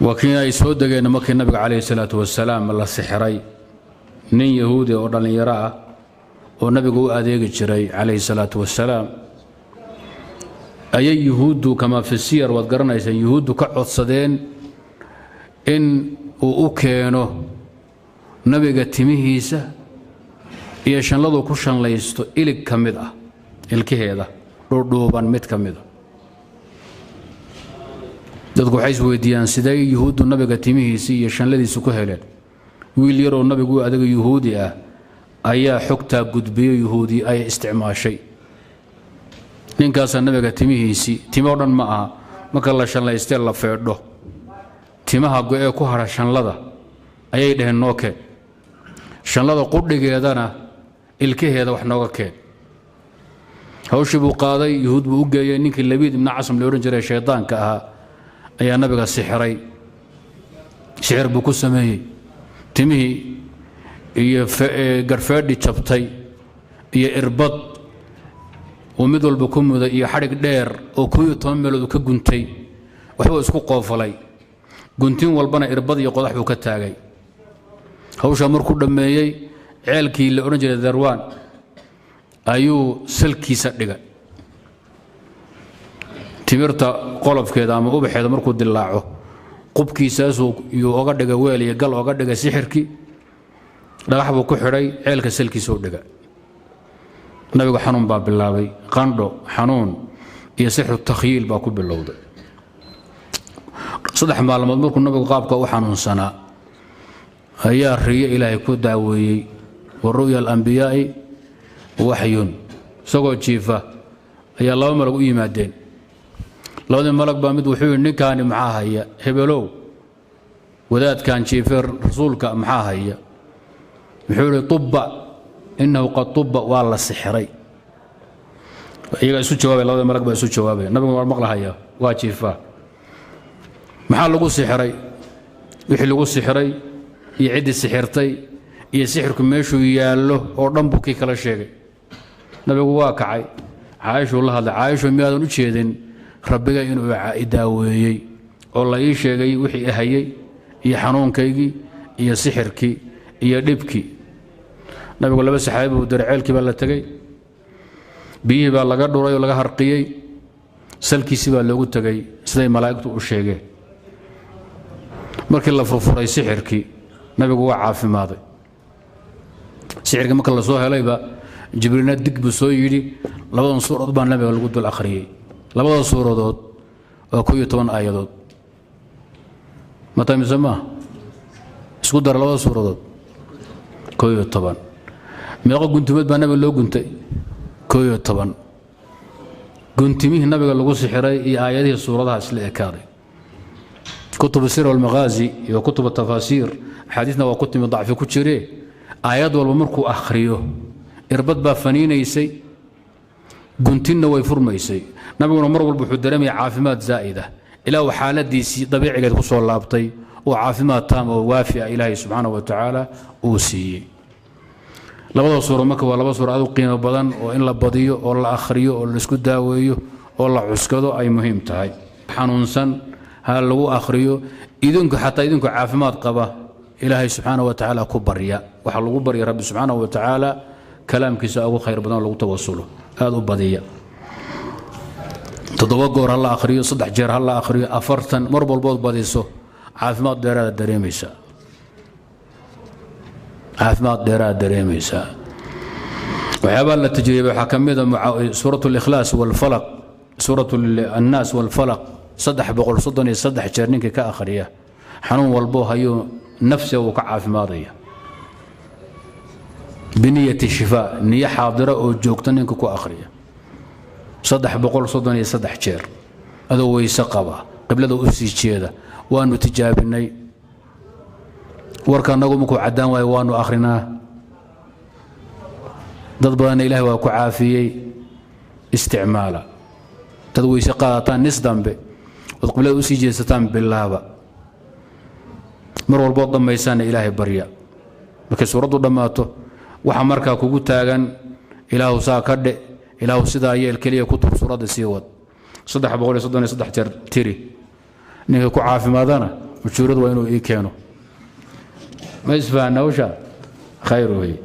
Waa kii ay soo degeen markii Nabiga calayhi salaatu wasalaam la sixiray. Nin Yahuudi oo dhallinyaro ah oo Nabigu u adeegi jiray calayhi salaatu wasalaam ayay Yuhuuddu, kamaa fi siyar waad garanaysaan, Yuhuuddu ka codsadeen in uu u keeno Nabiga timihiisa iyo shanladu ku shanlaysto ilig ka mid ah, ilkaheeda dhuudhuuban mid ka mida. Dadku waxay isweydiiyaan sidee Yuhuuddu Nabiga timihiisii iyo shanladiisa ku heleen. Wiil yaroo Nabigu u adeega Yuhuudi ah ayaa xogtaa gudbiyo, Yuhuudi ay isticmaashay. Ninkaasaa Nabiga timihiisii, timo dhan ma aha, marka la shanlaystee la feedho timaha go-ee ku hadha shanlada ayay dhaheen noo keen, shanlada qudhigeedana ilkaheeda wax nooga keen. Hawshii buu qaaday, Yuhuud buu u geeyey. Ninkii Labiid Ibna Casam la odhan jiray, shaydaanka ahaa, ayaa Nabiga sixiray. Sixir buu ku sameeyey. Timihii iyo garhfeedhi jabtay iyo irbad uu mid walba ku muday iyo xadhig dheer oo 11 meelood uu ka guntay waxbuu isku qoofalay. Guntin walbana irbad iyo qodax buu ka taagay. Hawshaa markuu dhammeeyey, ceelkii la odhan jiray Darwaan ayuu salkiisa dhigay. Timirta qolofkeeda ama ubaxeeda markuu dilaaco qubkiisaasuu yuu oga dhigay weel iyo gal oga dhigay sixirkii. Dhagax buu ku xidhay, ceelka salkiisuu dhigay. Nabigu xanuun baa bilaabay, qandho, xanuun iyo sixru takhyiil baa ku bilowday. 3 maalmood markuu Nabigu qaabka u xanuunsanaa ayaa riyo Ilaahay ku daaweeyey. Wa ru'ya alambiyaa'i waxyun. Isagoo jiifa ayaa laba malag u yimaadeen. Labadii malag baa mid wuxuu yidhi, ninkaani maxaa haya? Hebelow, wadaadkan jiifee rasuulka maxaa haya? Wuxuu yidhi, tubba, innahu qad tubba, waa la sixiray. Iyagaa isu jawaabay, labadii malag baa isu jawaabaya. Nabigu waa maqlahaya, waa jiifaa. Maxaa lagu sixiray? Wixii lagu sixiray iyo ciddii sixirtay iyo sixirku meeshuu yaallo oo dhan buu kii kala sheegay. Nabigu waa kacay, Caaishuu la hadlay. Caaishu, miyaadan u jeedin Rabbiga inuu daaweeyey oo la ii sheegay wixii ahayey iyo xanuunkaygii iyo sixirkii iyo dhibkii? Nabigu laba saxaabi buu diray. Ceelkii baa la tegey, biyihii baa laga dhuray oo laga harqiyey, salkiisii baa loogu tegey siday malaa'igtu u sheegeen. Markii la furfuray sixirkii, Nabigu waa caafimaaday. Sixirkii marka la soo helayba, Jibriilna dig buu soo yidhi. Labadan suuradood baa Nabiga lagu dul akhriyey. Labada suuradood waa 11 aayadood. Mata mise maaha? Isku dara labada suuradood, 11. Meeqo guntimood baa Nabiga loo guntay? 11. Guntimihii Nabiga lagu sixiray iyo aayadihii suuradaha isla ekaaday. Kutub sir walmaghaazi iyo kutub tafaasiir axaadiisna waa ku timi, dacfi ku jiree. Aayad walba markuu akhriyo irbad baa faniinaysay, guntinna way furmaysay. Nabiguna mar walba wuxuu dareemaya caafimaad zaa'ida ilaa uu xaaladiisii dabiicigeed ku soo laabtay oo caafimaad taam oo waafi ah Ilaahay subxaana wa tacaala uu siiyey. Labada suuro marka waa laba suuro aad u qiimo badan oo in la badiyo oo la akhriyo oo laisku daaweeyo oo la cuskado ay muhiim tahay. Xanuunsan ha lagu akhriyo. Idinku xataa idinku caafimaad qaba, Ilaahay subxaana wa tacaala ku barya. Waxaa lagu barya Rabbi subxaana wa tacaala kalaamkiisa ugu khayr badan oo lagu tawasulo. Aad u badiya. 7 goor ha la akhriyo, 3 jeer ha la akhriyo, 40. Mar walbood badiso caafimaad dheeraada dareemaysaa, caafimaad dheeraad dareemaysaa. Waxyaabaa la tajriibay waxaa ka mid a suurat alikhlaas walfalaq, suurat annaas walfalaq, 333 jeer ninkii ka akhriya xanuun walboo hayo nafsiga wuu ka caafimaadaya, biniyati shifaa, niyo xaadira oo joogta ninka ku akhriya 333 jeer adoo weyse qaba, qiblada u sii jeeda. Waanu tijaabinay. Warka annagu markuu caddaan waayo waanu akhrinaa. Dad badanna Ilahay waa ku caafiyey. Isticmaala. Dad weyse qaadataan nis dambe ood qiblada usii jeesataan bilaaba. Mar walbood dhammaysaanna Ilaahay barya. Markay suuraddu dhammaato, waxa markaa kugu taagan, Ilaahu saa ka dhe, Ilaahu sidaa yeel, keliya ku tur, suuradda sii wad. 333 jeer tiri. Ninka ku caafimaadana Ujuuradu waa inuu ii keeno. Ma isfahanna hawsha? Khayr weeye.